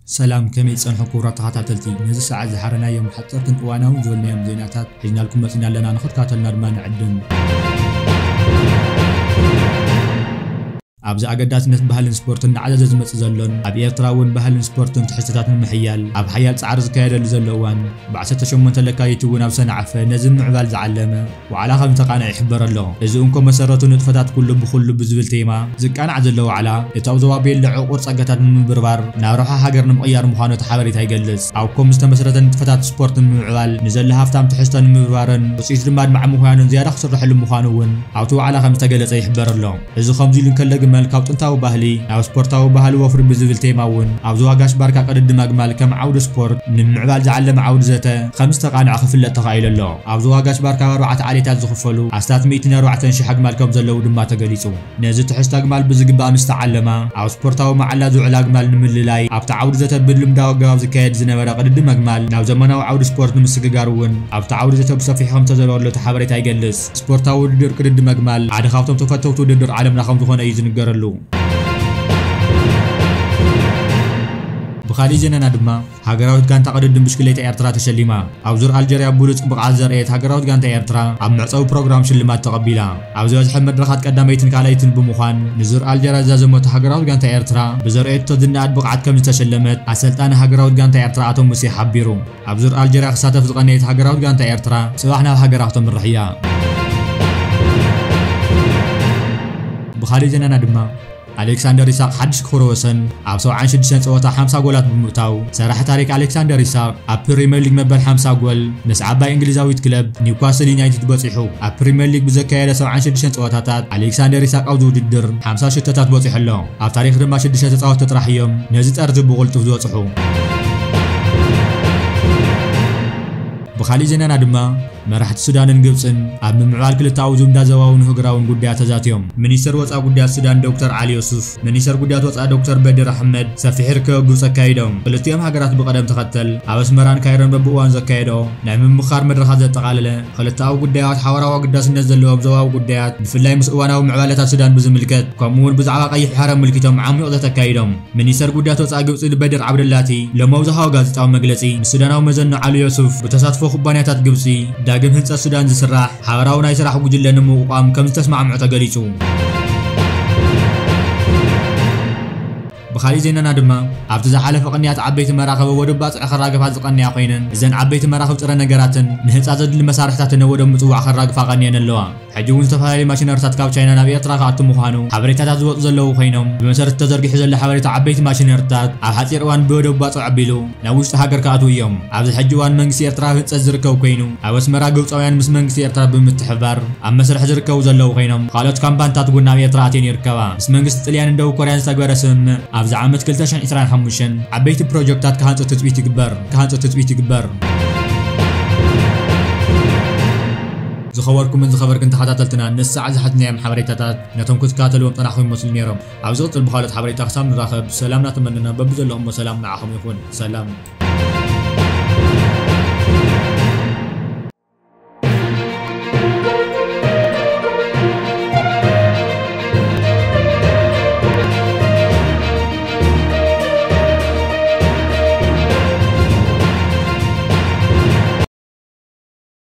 ሰላም፣ ከመይ ጸንሑ ክቡራት ተኸታተልቲ? ነዚ ሰዓት ዝሓረናዮም ሓጸርትን እዋናውን ዝበልናዮም ዜናታት ሒዝናልኩም መጺና ኣለና። ንኽትከታተሉና ድማ ንዕድም። ኣብዚ ኣገዳስነት ባህልን ስፖርትን እናዓዘዘ ዝመጽእ ዘሎን ኣብ ኤርትራ እውን ባህልን ስፖርትን ትሕዝቶታት ንምሕያል ኣብ ሓያል ጻዕሪ ዝካየደሉ ዘሎ እዋን፣ ብ ዓሰርተ ሸሞንተ ለካቲት እውን ኣብ ሰንዓፈ ነዚ ምዕባል ዝዓለመ ዋዕላ ከም ዝተቓንዐ ይሕበር ኣሎ። እዚ እንኮ መሰረቱ ንጥፈታት ኩሉ ብኹሉ ብዝብል ቴማ ዝቃናዕ ዘሎ ዋዕላ፣ እቲ ኣብ ዞባ ቤሎ ዕቑር ጸጋታት ንምብርባር፣ ናብ ረብሓ ሃገር ንምቕያር ምዃኑ እቲ ሓበሬታ ይገልጽ። ኣብ ኮም ዝተመስረተ ንጥፈታት ስፖርት ንምምዕባል፣ ንዘሎ ሃፍታም ትሕዝቶ ንምብርባርን ውጽኢቱ ድማ ኣድማዒ ምዃኑን ዝያዳ ክስረሐሉ ምዃኑ እውን ኣብቲ ዋዕላ ከም ዝተገለጸ ይሕበር ኣሎ። እዚ ከምዚ ኢሉ እንከሎ፣ ግመል ካብ ጥንታዊ ባህሊ ናብ ስፖርታዊ ባህሊ ወፍሪ ብዝብል ቴማ እውን ኣብ ዞባ ጋሽ ባርካ ቅድድም ኣግማል ከም ዓውዲ ስፖርት ንምምዕባል ዝዓለመ ዓውዲ ዘተ ከም ዝተቓንዐ ክፍለጥ ተኻኢሉ ኣሎ። ኣብ ዞባ ጋሽ ባርካ ኣብ ኣርባዕተ ዓሌታት ዝኽፈሉ ኣስታት ሚእትን ኣርባዕተን ሽሕ ኣግማል ከም ዘለዉ ድማ ተገሊጹ። ነዚ ትሕዝቶ ኣግማል ብዝግባእ ምስ ተዓለማ፣ ኣብ ስፖርታዊ መዓላ ዝውዕላ ኣግማል ንምልላይ ኣብቲ ዓውዲ ዘተ ብልምዳዊ ኣገባብ ዝካየድ ዝነበረ ቅድድም ኣግማል ናብ ዘመናዊ ዓውዲ ስፖርት ንምስግጋር እውን ኣብቲ ዓውዲ ዘተ ብሰፊሑ ከም ዝተዘረበሉ እቲ ሓበሬታ ይገልጽ። ስፖርታዊ ውድድር ቅድድም ኣግማል ሓደ ካብቶም ተፈተውቲ ውድድር ዓለምና ከም ዝኾነ እዩ ዝንገረሉ። ብኻሊእ ዜናና ድማ፣ ሃገራዊት ጋንታ ቅድድም ብሽክሌታ ኤርትራ ተሸሊማ። ኣብ ዙር ኣልጀርያ ብሉጽ ብቕዓት ዘርእየት ሃገራዊት ጋንታ ኤርትራ ኣብ መዕጸዊ ፕሮግራም ሽልማት ተቐቢላ። ኣብ ዝበዝሐ መድረኻት ቀዳመይትን ካልኣይትን ብምዃን ንዙር ኣልጀርያ ዝዛዘመቶ ሃገራዊት ጋንታ ኤርትራ ብዘርእየቶ ዝነኣድ ብቕዓት ከም ዝተሸለመት ኣሰልጣኒ ሃገራዊት ጋንታ ኤርትራ ኣቶ ሙሴ ሓቢሩ። ኣብ ዙር ኣልጀርያ ክሳተፍ ዝቐነየት ሃገራዊት ጋንታ ኤርትራ ጽባሕ ናብ ሃገራ ክተምርሕ እያ። ብኻሊእ ዜናና ድማ፣ ኣሌክሳንደር ኢሳቕ ሓድሽ ክብረ ወሰን ኣብ ሰብዓን ሽዱሽተን ጸወታ ሓምሳ ጎላት ብምእታው ሰራሕ ታሪክ። ኣሌክሳንደር ኢሳቕ ኣብ ፕሪምየር ሊግ መበል ሓምሳ ጎል ምስ ዓባይ እንግሊዛዊት ክለብ ኒውካስል ዩናይትድ በጺሑ። ኣብ ፕሪምየር ሊግ ብዘካየደ ሰብዓን ሽዱሽተን ጸወታታት ኣሌክሳንደር ኢሳቕ ኣብዚ ውድድር ሓምሳ ሽቶታት በጺሑ ኣሎ። ኣብ ታሪኽ ድማ ሽዱሽተ ተጻወትቲ ጥራሕ እዮም ነዚ ጠርዚ ብቕልጡፍ ዝበጽሑ። ብኻሊእ ዜናና ድማ፣ መራሕቲ ሱዳንን ግብጽን ኣብ ምምዕባል ክልተኣዊ ዝምዳ ዞባውን ሃገራውን ጉዳያት ተዛትዮም። ሚኒስተር ወጻኢ ጉዳያት ሱዳን ዶክተር ዓሊ ዮሱፍ፣ ሚኒስተር ጉዳያት ወጻኢ ዶክተር በድር ኣሕመድ ሰፊሕ ርክብ ኣብ ግብጽ ኣካይዶም። ክልቲኦም ሃገራት ብቐደም ተኸተል ኣብ ኣስመራን ካይሮን በብእዋኑ ዘካየድኦ ናይ ምምኽኻር መድረኻት ዘጠቓለለ፣ ክልተኣዊ ጉዳያት ሓበራዊ ኣገዳስነት ዘለዎም ዞባዊ ጉዳያት፣ ብፍላይ ምስ እዋናዊ ምዕባለታት ሱዳን ብዝምልከት፣ ከምኡ'ውን ብዛዕባ ቀይሕ ባሕሪ ኣመልኪቶም ዓሚቕ ዘተ ኣካይዶም። ሚኒስተር ጉዳያት ወጻኢ ግብጺ በድር ዓብደላቲ ሎሚ ኣብ ዝሃቦ ጋዜጣዊ መግለጺ፣ ምስ ሱዳናዊ መዘኑ ዓሊ ዮሱፍ ብተሳትፎ ኩባንያታት ግብጺ ዳግም ህንጸት ሱዳን ዝስራሕ ሓበራዊ ናይ ስራሕ ጉጅለ ንምቋቋም ከም ዝተስማዕምዑ ተገሊጹ። ብኻሊእ ዜናና ድማ፣ ኣብቲ ዝሓለፈ ቅንያት ዓበይቲ መራኽብ ወደብ ባጽዕ ከራግፋ ዝቐንያ ኮይነን፣ እዘን ዓበይቲ መራኽብ ጥረ ነገራትን ንህንጻ ዘድሊ መሳርሕታትን ወደብ ምጽዋዕ ከራግፋ ቀንየን ኣለዋ። ሕጂ እውን ዝተፈላለዩ ማሽነሪታት ካብ ቻይና ናብ ኤርትራ ክኣቱ ምዃኑ ሓበሬታታት ዝወፁ ዘለዉ ኮይኖም፣ ብመሰረት ተዘርጊሑ ዘሎ ሓበሬታ ዓበይቲ ማሽነሪታት ኣብ ሓፂር እዋን ብወደብ ባፅዕ ኣቢሉ ናብ ውሽጢ ሃገር ክኣትዉ እዮም። ኣብዚ ሕጂ እዋን መንግስቲ ኤርትራ ኣብ ህንፀት ዝርከቡ ኮይኑ፣ ኣብ ኣስመራ ግብፃውያን ምስ መንግስቲ ኤርትራ ብምትሕብባር ኣብ መስርሕ ዝርከቡ ዘለዉ ኮይኖም፣ ካልኦት ካምፓኒታት እውን ናብ ኤርትራ ኣትየን ይርከባ። ምስ መንግስቲ ጥልያንን ደቡብ ኮርያን ዝተግበረ ስምምዕ ኣብዚ ዓመት ክልተ ሽሕን ዕስራን ሓሙሽተን ዓበይቲ ፕሮጀክታት ክሃንፁ ትፅቢት ይግበር ክሃንፁ ትፅቢት ይግበር። ዝኸበርኩምን ዝኸበርክን ተኸታተልትና፣ ንሳዕ ዝሓትናዮም ሓበሬታታት ነቶም ክትከታተልዎም ጸናሕኩም ይመስሉ ነይሮም። ኣብ ዝቕጽል ብኻልኦት ሓበሬታ ክሳብ ንራኸብ፣ ሰላም እናተመነና በብዘለኹምዎ ሰላም ንዓኹም ይኹን። ሰላም።